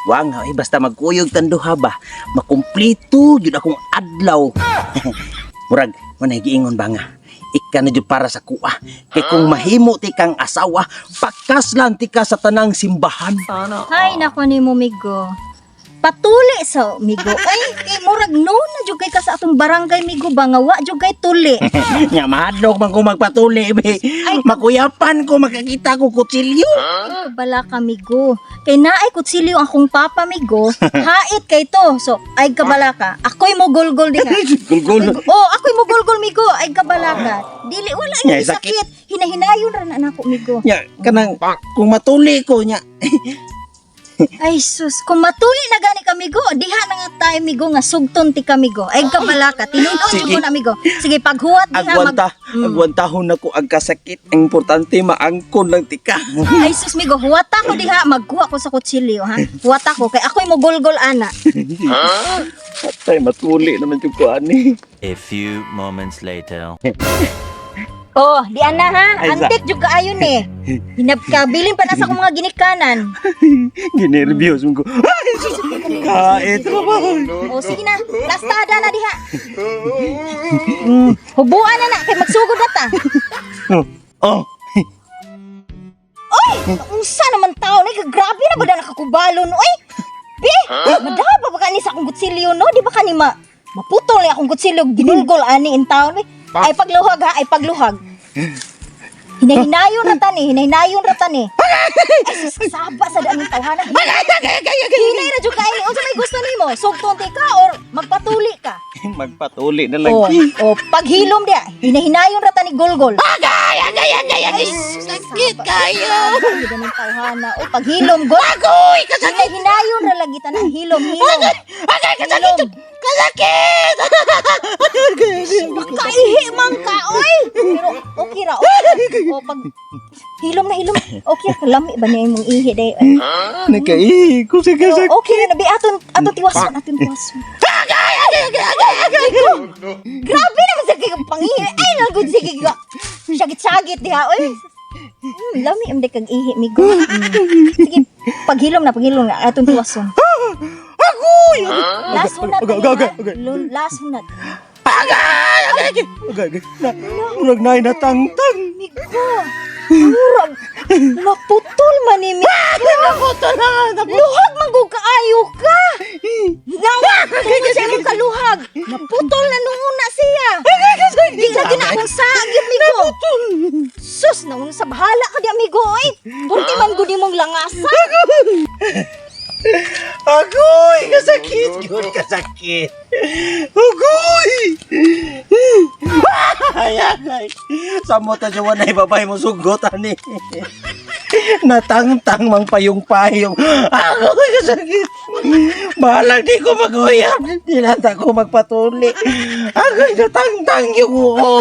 Wa nga eh, basta magkuyog tang duha ba. Makumplito jud akong adlaw. Murag manay giingon ba nga, ika na jud para sa kuha. Kay kung mahimo ti kang asawa, pakaslan ti ka sa tanang simbahan. Hay nako nimo, Migo. Patuli sa Migo. Ay, kay murag no na jud kay ka sa atong barangay, Migo, ba nga wa jud kay tuli. Nya mahadlok man ko magpatuli be. Makuyapan ko makakita ko kutsilyo. Ay, kabala ka, Migo. Kay naay kutsilyo akong papa, Migo. Hait kay to. So, ay kabala ka. Ako'y mo golgol diha. Gulgul. Oh, ako'y mo golgol, Migo. Ay kabala ka. Dili wala Nya, yung sakit. Hinahinayon ra na nako, Migo. Nya kanang kung matuli ko nya. Ay sus, kung matuli na gani ka, Migo, diha na nga tayo, Migo, nga sugton ti kamigo. Ay kabala ka. Tinuod jud Sige. ko na, Migo. Sige, paghuwat diha mag Agwanta, agwantahon nako ang kasakit. Ang importante maangkon lang tika. Ay sus, Migo, huwata ko diha, magkuha ko sa kutsilyo ha. Huwata ko kay ako'y mogulgol ana. Patay matuli naman jud ko ani. A few moments later. Oh, di ana ha. Ay, sa- Antik jud kaayo ni. Hinabkabilin pa na sa akong mga ginikanan. Ginerbyos mo ko. Ay, sus. Kait ra ba? Oh, sige na. Lastada na diha. Hubuan na na kay magsugod na ta. Oh. Oh. Oy, unsa naman tao ni, grabe na ba na nakakubalon oy. Bi, madaba ba kani sa akong kutsilyo no? Di ba kani ma maputol ni akong kutsilyo ginulgol ani in town bi. Ay pagluhag ha, ay pagluhag. Hinahinayon ra tani, hinahinayon ra tani. Ay sus, saba sa daan ng tawhana. Hinay ra jud kay unsa may gusto nimo? Sugton ti ka or magpatuli ka? Magpatuli na lang. Oh, oh, paghilom dia. Hinahinayon ra tani golgol. Agay, agay, agay, agay. Sakit kayo. Ay, tawhana. Oh, paghilom gol. Agoy, kasakit. Hinahinayon ra lagi tanan hilom, hilom. Agay, kasakit. Kasakit! Kaihi man ka, oy. Pero okay ra, okay ra. Oh, pag hilom na hilom. Okay ra, lami ba niya imong ihi day? Nakaihi ko sa Pero kasakit. okay ra na bi aton aton tiwason, aton tiwason. Agay, agay, agay, agay, agay. Grabe naman sa kay pangihi. Ay, nagud sige ka. Sagit-sagit diha, oy. Lami am kag ihi, Migo. Sige, paghilom na atong tiwason. Agoy! Last hunat. Agay, Agay, agay, agay. Last hunat. Agay! Agay! Agay! Agay! Agay! Murag naay natangtang. Migo. Murag naputol man ni Migo. Naputol na! Naputol! Luhag man gud kaayo ka. Nang tungod sa imong kaluhag, naputol na nung una siya. Di lagi na akong sagyot, Migo. Sus, naun sa bahala ka di, amigo, oy. Purti man gud imong langasa. Agoy! Kasakit! Yun, kasakit! Agoy! Ay, agay! Samot na siya wanay babay mo sugot, ani. Natangtang mang payong-payong. Agoy, kasakit! Bahalang di ko mag-uyap. Di na ko magpatuli. Agoy, natangtang yung uo.